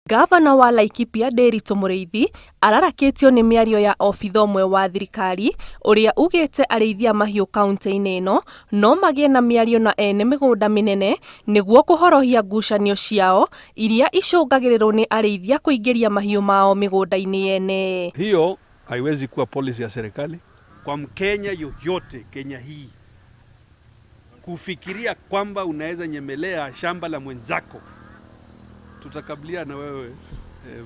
Gavana wa Laikipia Ndiritu Muriithi ararakĩtio nĩ mĩario ya obitha ũmwe wa thirikari ũrĩa ugĩte arĩithia mahiũ kaunti-inĩ ĩno no magĩe na mĩario na ene mĩgũnda mĩnene nĩguo kũhorohia ngucanio ciao iria icũngagĩrĩrwo nĩ arĩithia kũingĩria mahiũ mao mĩgũnda-inĩ yene. Hiyo haiwezi kuwa policy ya serikali. Kwa Mkenya yoyote Kenya hii kufikiria kwamba unaweza nyemelea shamba la mwenzako, tutakabiliana na wewe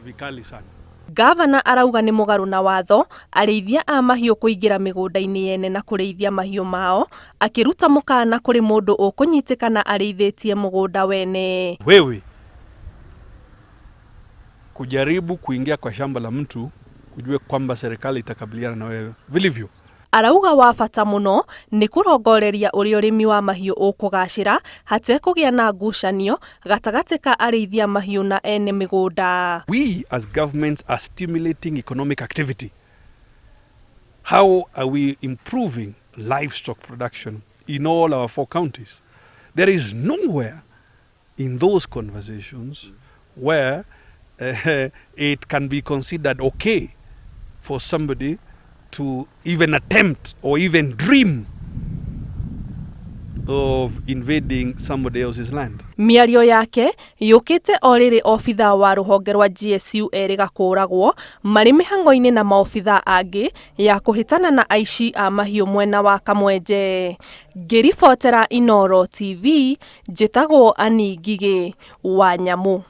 vikali sana. Gavana arauga nĩ mũgarũ na watho arĩithia a mahiũ kũingĩra mĩgũnda-inĩ yene na kũrĩithia mahiũ mao, akĩruta mũkana kũrĩ mũndũ ũkũnyitĩkana arĩithĩtie mũgũnda wene. Wewe kujaribu kuingia kwa shamba la mtu, ujue kwamba serikali itakabiliana na wewe vilivyo. Arauga wa bata mũno nĩ kũrongoreria ũrĩa ũrĩmi wa mahiũ ũkũgacĩra hatekũgĩa na ngucanio gatagatĩ ka arĩithia mahiũ na ene mĩgũnda. We as governments are stimulating economic activity. How are we improving livestock production in all our four counties? There is nowhere in those conversations where it can be considered okay for somebody to even attempt or even dream of invading somebody else's land. Mĩario yake yũkĩte o rĩrĩ obithaa wa rũhonge rwa GSU erĩga kũragwo marĩ mĩhang'o-inĩ na maobithaa angĩ ya kũhĩtana na aici a mahiũ mwena wa Kamwenje. Ngĩribotera Inooro TV, njĩtagwo Annie Ngigĩ wa Nyamũ.